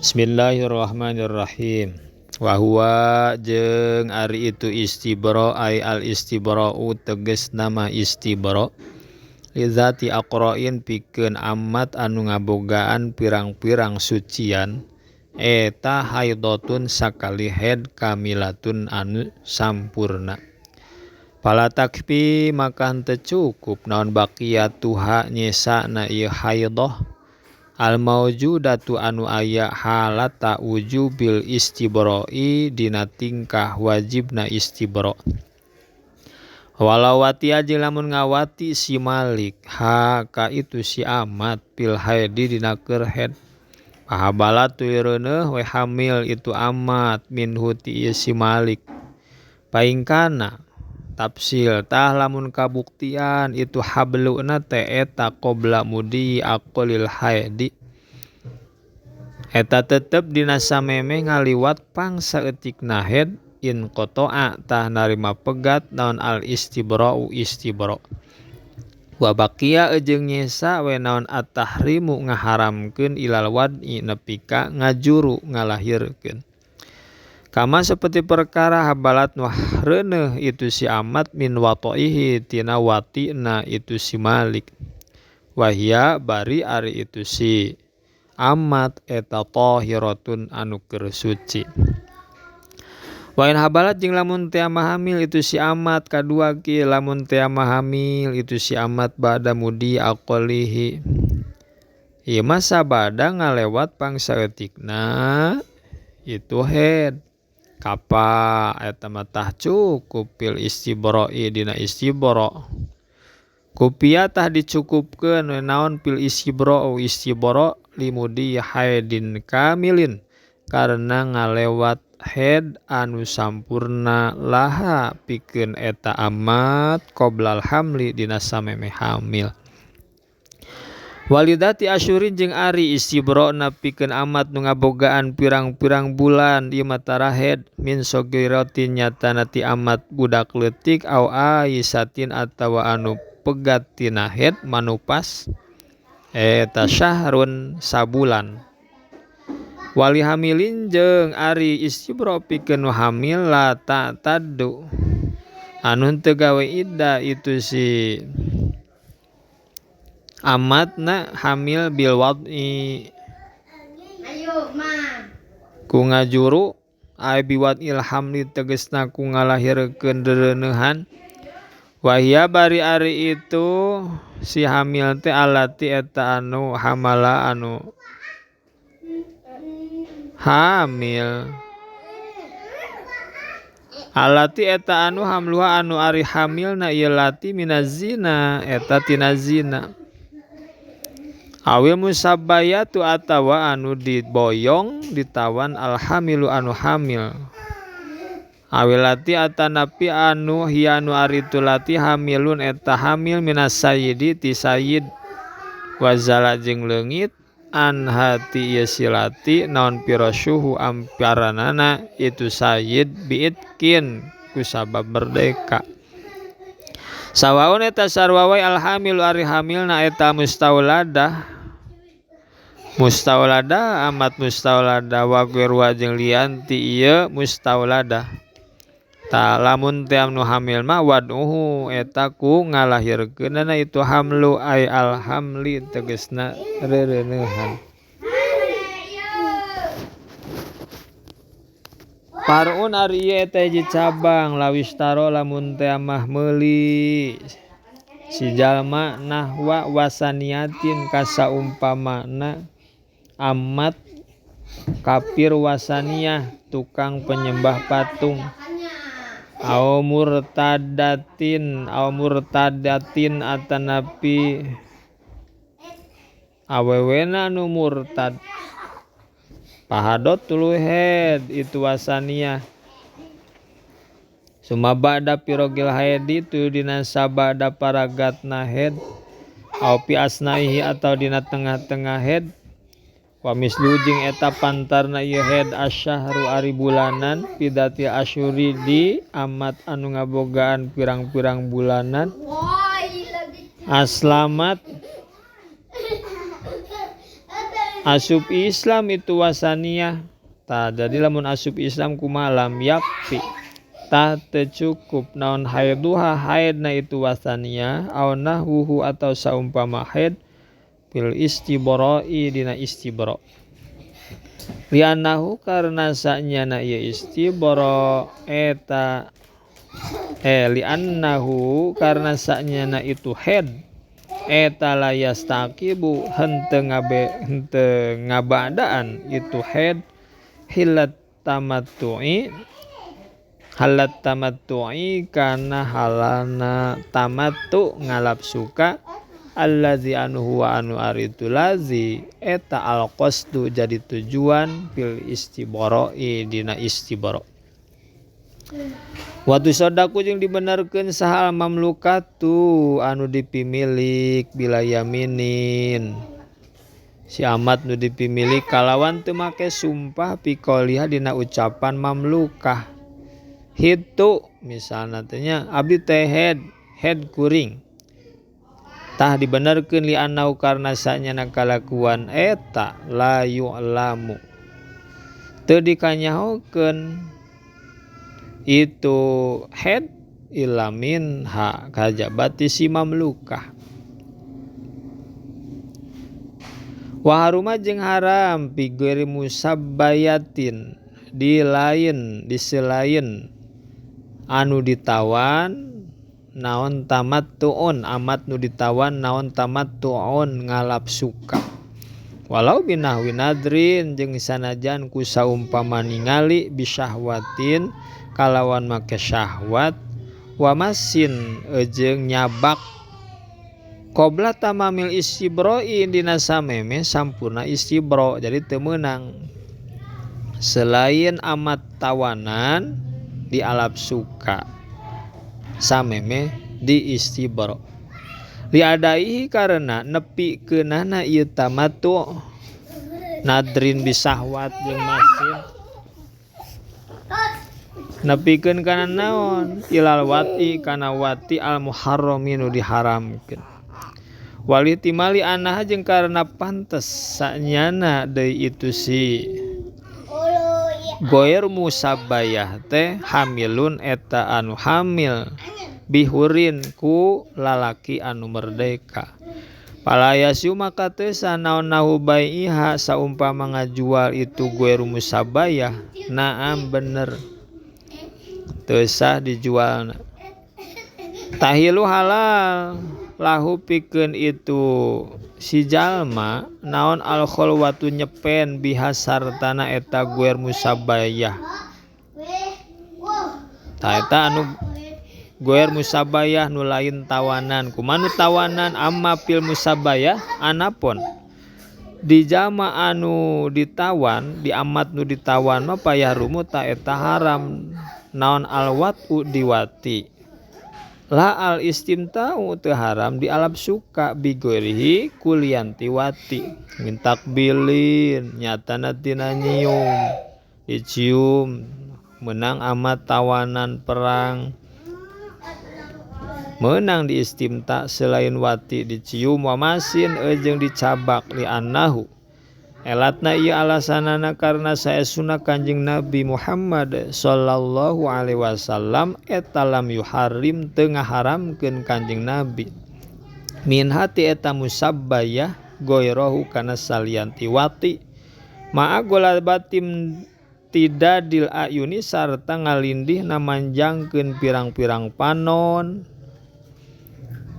Bismillahirrahmanirrahim. Wa huwa jeung ari itu istibra ay al istibra'u tegas nama istibra lizati aqra'in pikeun amat anu ngabogaan pirang-pirang sucian eta haidotun sakali haid kamilatun anu sampurna. Fala takfi maka henteu cukup naon baqiyatuha nyesana ieu haidah al maujudatu anu aya halata wujubil istibra'i dina tingkah wajibna istibra. Walau wati jeung lamun ngawati si Malik ha ka itu si amat pil haidi dina keur haid. Pahabala tuluy reuneuh we hamil itu amat minhu ti ieu si Malik. Paingkana tafsil tah lamun kabuktian itu habluna teh eta qabla mudi aqlil haidi eta tetep dina samemeh ngaliwat pangsaeutikna haid in qata'a tah narima pegat naon al istibra'u istibra wa baqiya jeung nyesa we naon at-tahrimu ngaharamkeun ilal wad'i nepi ka ngajuru ngalahirkeun. Kama seperti perkara habalat nu reuneuh itu si amat min watoihi tina watina itu si Malik. Wahia bari ari itu si amat eta tahiratun anu keur suci. Wa in habalat jeung lamun teu hamil itu si amat kadua ki lamun teu hamil itu si amat ba'da mudi aqalihi. Ieu mah sabada ngalewat pangsaeutikna itu haid. Kapa eta mah tah cukup pil istibra'i dina istibra. Kupia tah dicukupkeun we naon pil istibra'u istibra limudi haidin kamilin karena ngalewat haid anu sampurna laha pikeun eta amat qoblal hamli dina samemeh hamil. Walidati asyurin jeung ari istibra'na pikeun amat nu ngabogaan pirang-pirang bulan ieu mah tara haid min sogiratin nyatana ti amat budak leutik au aisatin atawa anu pegat tina haid manupas eta syahrun sabulan. Wali hamilin jeung ari istibra pikeun nu hamil la ta taddu anu teu gawe iddah itu si amatna hamil bil wad'i ku ngajuru ay biwad'il hamli tegesna ku ngalahirkeun reureunehan. Wahia bari ari itu si hamil teh alati eta anu hamala anu hamil alati eta anu hamluha anu ari hamilna ieu lati minazina eta tina zina. Awil musabbayatu atawa anu diboyong ditawan alhamilu anu hamil. Awil lati atanapi anu hiya anu ari tu lati hamilun eta hamil minas sayyidi ti sayyid wazala jeung leungit an hati ieu si lati naon pirasyuhu amparanana itu sayyid biitkin kusabab merdeka. Sawaun eta sarwa wae alhamil ari hamilna eta mustauladah mustauladah amat mustauladah wa ghairuha jeung lian ti ieu mustauladah. Ta lamun teh anu hamil mah waduhu eta ku ngalahirkeunana itu hamlu ay alhamli tegesna reureunehan. Parun ari ieu eta hiji cabang lawistaro lamun teh mah meuli si jalma nahwa wasaniatin kasaumpamana amat kafir wasaniyah tukang penyembah patung au murtadatin atanapi awewena anu murtad pahadot tuluy haid itu wasaniyah. Suma ba'da pirogil haidi tu dina sabada paragatna haid au pi asnaihi atau dina tengah-tengah haid wa mislu jeung eta pantarna ieu haid asyahru ari bulanan pidati asyuri di amat anu ngabogaan pirang-pirang bulanan aslamat Asup Islam itu wasaniyah. Tah jadi lamun asup Islam kumaha lam yakfi tah teu cukup naon haiduha haidna itu wasaniyah aw nahwuhu atau saumpama haid fil istibra'i dina istibra. Li'annahu karena sanyana ieu istibra eta li'annahu karena sanyana itu haid eta la yastaqibu henteu henteu ngabadaan itu haid hilat tamattu'i halat tamattu'i kana halana tamattu ngalap suka allazi anu huwa anu aritu lazi eta alqasdu jadi tujuan fil istibra'i dina istibra. Watu sodaku jeung dibenarkeun saha al mamlukatu anu dipimilik bila yaminin si amat nu dipimilik kalawan teu make sumpah piqauliha dina ucapan mamlukah hitu misalna teh nya abdi teh head kuring tah dibenarkeun li anau karna sanyana kalakuan eta la yu'lamu teu dikanyahokeun itu head ilamin ha kajabati si mamlukah. Wa haruma jeung haram pigeri musabbayatin di lain di selain anu ditawan naon tamattuun amat nu ditawan naon tamattuun ngalap suka walau binahwi nadrin jeung sanajan ku saumpama ningali bisyahwatin kalawan make syahwat wa masin jeung nyabak qabla tamamil istibra'i dina sameme sampurna istibra. Jadi teu meunang selain amat tawanan di alap suka sameme di istibra liadaihi karena nepi keunana ieu tamattu nadrin bisahwat jeung masin nepikeun kana naon ilal wati kana wati al muharrami nu diharamkeun wali timali anah jeung karena pantes sanyana deui itu si goir musabayah teh hamilun eta anu hamil bihurin ku lalaki anu merdeka palayasu maka teu sanaon nahu baiha saumpama ngajual itu goir musabayah naam bener teu sah dijualna tahilu halal lahu pikeun itu si jalma naon al khalwatu nyepen biha sartana eta guer musabayah ta eta anu guer musabayah nu lain tawanan kumaha nu tawanan amma fil musabayah anapon di jalma anu ditawan di amat nu ditawan mah payah rumu ta eta haram naon alwatu diwati la al istimta'u teu haram di alap suka bigoirihi kulianti wati mintak bilin nyatana tina nyium dicium menang amat tawanan perang menang di istimta selain wati dicium wa masin jeung dicabak li annahu elatna ieu alasanana karena saesuna Kanjeng Nabi Muhammad sallallahu alaihi wasallam eta lam yuharrim teu ngaharamkeun Kanjeng Nabi min hati eta musabbayah goirohu kana salianti wati ma'a golabatim tidadil ayuni sarta ngalindih namanjangkeun pirang-pirang panon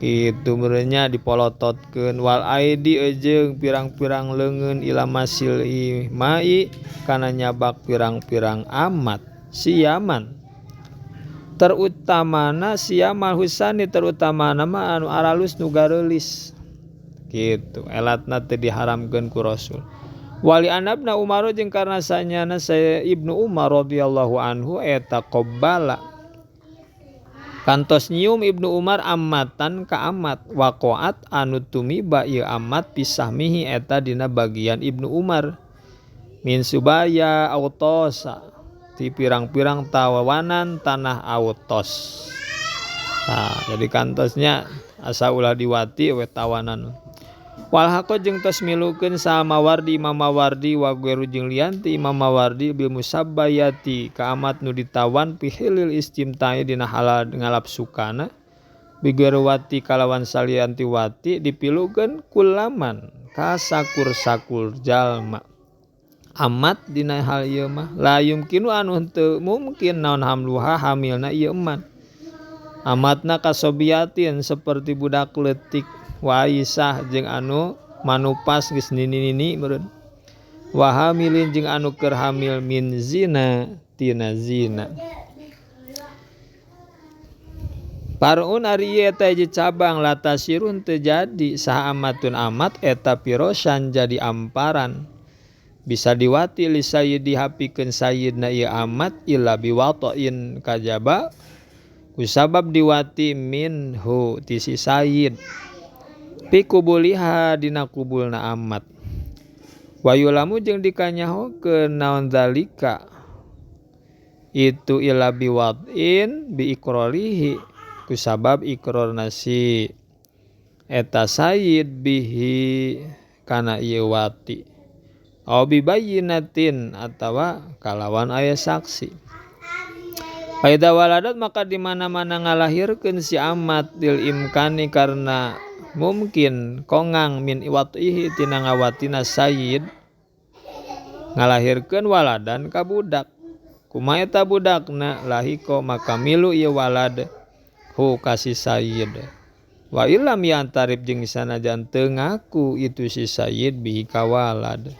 kitu meureunnya dipolototkeun wal aidi jeung pirang-pirang leungeun ila masil mai kana nyabak pirang-pirang amat siaman terutamana siamal husani terutamana mah anu aralus nu gareulis kitu elatna teu diharamkeun ku Rasul wali anabna Umar jeung karna sanyana saya Ibnu Umar radhiyallahu anhu eta qabbala kantos nyium Ibnu Umar amatan ka amat waqaat anu tumiba ieu amat pisahmihi eta dina bagian Ibnu Umar min subaya autosa ti pirang-pirang tawanan tanah autos. Nah, jadi kantosnya asa ulah diwati we tawanan. Walhaqo jeung tos milukeun saha Mawardi Imam Mawardi wa ghairu jeung lian ti Imam Mawardi bil musabbayati ka amat nu ditawan fi hilil istimta'i dina halal ngalap sukana bi ghairi wati kalawan salian ti wati dipilukeun kulaman ka sakur-sakur jalma. Amat dina hal ieu mah la yumkinu anu henteu mungkin naon hamluha hamilna ieu eman. Amatna kasobiatin seperti budak leutik wa Aisyah jeung anu manupas geus nini-nini meureun. Wa hamilin jeung anu keur hamil min zina tina zina. Parun ari ieu eta hiji cabang latasirun teu jadi saha amatun amat eta pirosan jadi amparan. Bisa diwati li sayyidi hapikeun sayyidna ieu amat illa biwata'in kajaba kusabab diwati minhu ti si sayyid. Pi kubuliha dina kubulna amat. Wayulamu jeung dikanyahokeun naon zalika itu illa biwadin bi iqrarihi kusabab iqrarna si eta sayyid bihi kana ieu wati au bi bayyinatin atawa kalawan aya saksi. Faida waladat maka di mana-mana ngalahirkeun si amat dil imkani karena mungkin kongang min iwatihi tina ngawatina sayyid ngalahirkeun waladan ka budak. Kumaha eta budakna lahiko maka milu ieu walad hu ka si sayyid. Wa illam yantarif jeung sanajan teu ngaku itu si sayyid bihi ka walad.